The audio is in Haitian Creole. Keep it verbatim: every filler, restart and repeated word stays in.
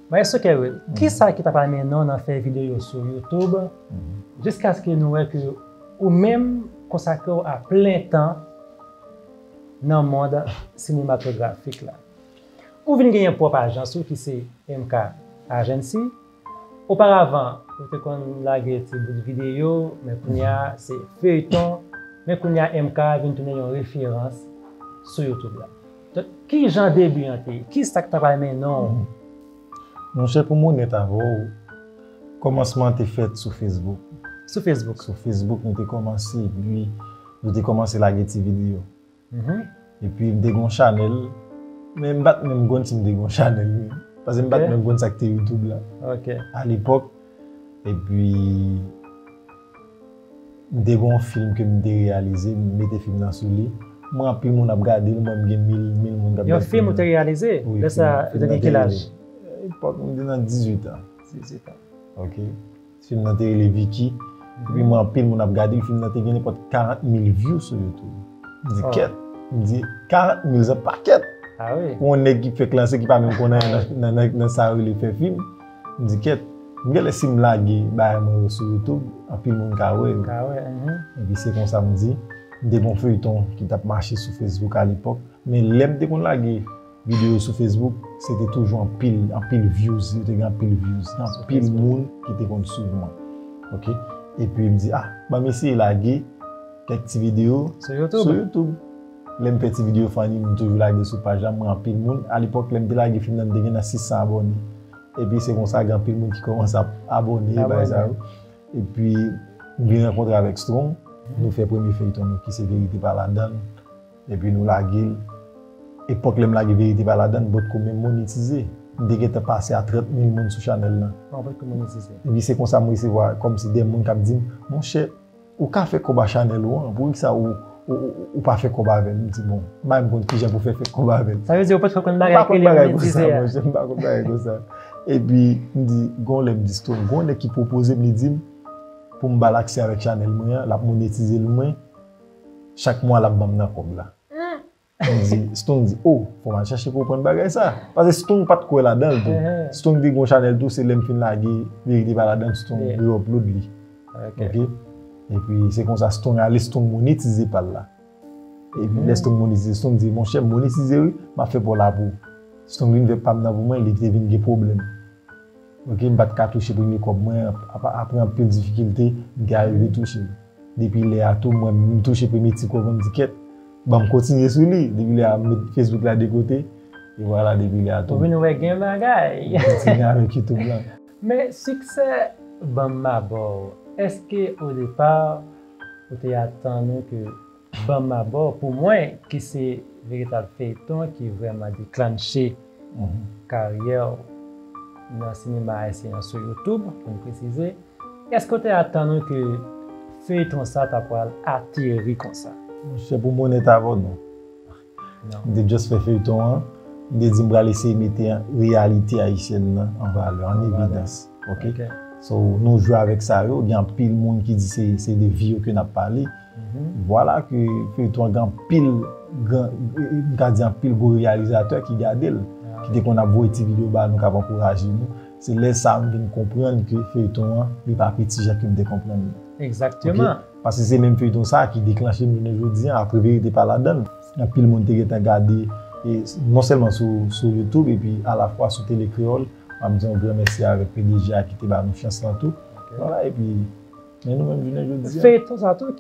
Maestro Kerwil, kisa ki ta pral mennen w nan fè videyo sou YouTube, jiskaske nou wè ke ou menm konsakre w a plen tan nan mond sinematografik la? Ou vin genyen pwòp ajans ou ki se M K Agency. Oparavan, ou te konn lage ti bout videyo, men kounye a se feyton, men kounye a M K vin tounen yon referans sou YouTube la. Donk, ki jan debi an te ye? Kisa k ta pral mennen w? Monchè, pou m onèt avè w, kòmansman an te fèt sou Facebook. Sou Facebook? Sou Facebook, nou te kòmanse, epi nou te kòmanse lage ti videyo. Epi m te gen yon chanèl, men m pa t menm konn si m te gen yon chanèl, wi. Paske m pa t menm konn sa k te YouTube la. A lepòk, epi m te gen yon fim ke m te reyalize, m mete fim nan sou li. M wè anpil moun ap gade l, mwen m gen mil, mil moun k ap gade fim nan. Yon fim ou te reyalize? Wi, lè sa, ou te gen ki laj? Epòk, m te nan dizuit an. Dizuit an. Ok. Fim nan te rele Vicky. Epi m wè anpil moun ap gade l, fim nan te gen nenpòt karant mil view sou YouTube. M di, kèt. M di, karant mil, se pakèt. Pou yon nèg ki fèk lanse, ki pa menm konn anyen nan, nan, nan, nan sa yo rele fè fim. M di, kèt. M genlè si m lage bagay mwen yo sou YouTube, anpil moun ka wè yo. Epi se konsa m di, m te gen yon feyton ki t ap mache sou Facebook alepòk. Men lè m te konn lage videyo sou Facebook, se te toujou anpil, anpil views, yo te gen anpil views, gen anpil moun ki te konn swiv mwen. Ok? Epi m di, ah, ban m eseye lage kèk ti videyo sou YouTube. Lè m fè ti videyo funny, m toujou lage sou paj la, m wè anpil moun. Alepòk, lè m te lage fim nan, m te gen nan sis san abòne. Epi se konsa, gen anpil moun ki kòmanse ap abòne, bagay sa yo. Epi m vin rankontre avèk Strong, nou fè premye feyton nou ki se Verite Pa Ladann. Epi nou lage l. Epòk lè m lage Verite Pa Ladann, m potko menm monetize. M te gentan pase a trant mil moun sou chanèl lan. Ou potko monetize. Epi se konsa m resevwa kòmsi de moun k ap di m, monchè, ou ka fè kòb a chanèl ou an, poukisa ou, ou, ou, ou pa fè kòb avè l? M di, bon, m pa menm konn kijan pou fè fè kòb avè l. Sa vle di ou potko konn bagay ki rele monetize a? M pa konn bagay konsa, monchè, m pa konn bagay konsa. Epi m di, gon lè m di Strong, gon nèg ki pwopoze m, li di m, pou m ba l aksè avèk chanèl mwen an, l ap monetize l mwen. Chak mwa l ap ban m nan kòb la. M di, Strong di, oh, fò m al chèche konprann bagay sa. Paske Strong pa t kwè ladan l tou. Strong te gen yon chanèl tou, se lè m fin lage Verite Pa Ladann, Strong re-upload li. Ok. Epi se konsa Strong ale, Strong monetize pa l la. Epi lè Strong monetize, Strong di, monchè, m monetize wi, m ap fè pa w la pou ou. Strong vin fè pa m nan pou mwen, li te vin gen pwoblèm. Ok, m pa t ka touche premye kòb mwen, ap-, ap-, apre anpil difikilte, m te arive touche l. Depi lè a tou, mwen, m touche premye ti kòb mwen, m di, kèt, ban m kontinye sou li. Depi lè a, m met Facebook la de kote, e vwala, depi lè a tou. Ou vin wè gen bagay. M kontinye avèk YouTube la. Men siksè Ban m Mabò, èske o depa, ou te atann ou ke Ban m Mabò, pou mwen, ki se veritab feyton ki vrèman deklanche karyè w nan sinema ayisyen an sou YouTube, pou n presize, èske w te atann ou ke feyton sa ta pral ateri konsa? Monchè, pou m onèt avè w, non. M te just fè feyton an, m te di m pral eseye mete reyalite ayisyèn nan an valè, an evidans. Ok? So, nou jwe avèk sa yo, gen anpil moun ki di se, se de vi yo ke n ap pale. Vwala ke feyton an gen anpil, gran, m ka di anpil gwo reyalizatè ki gade l, ki te konn ap voye ti videyo ba nou, k ap ankouraje nou. Se lè sa a m vin konprann ke feyton an, li pa piti jan ke m te konprann li. Egzakteman. Ok? Paske se menm feyton sa a ki deklanche m jounen jodi a, apre Verite Pa Ladann. Anpil moun te gentan gade, e non sèlman sou, sou YouTube, epi alafwa sou Tele Kreyòl, m ap di yon gran mèsi avèk P D G a ki te ba nou chans lan tou. Ok. Vwala, epi, men nou menm jounen jodi a. Feyton sa tou,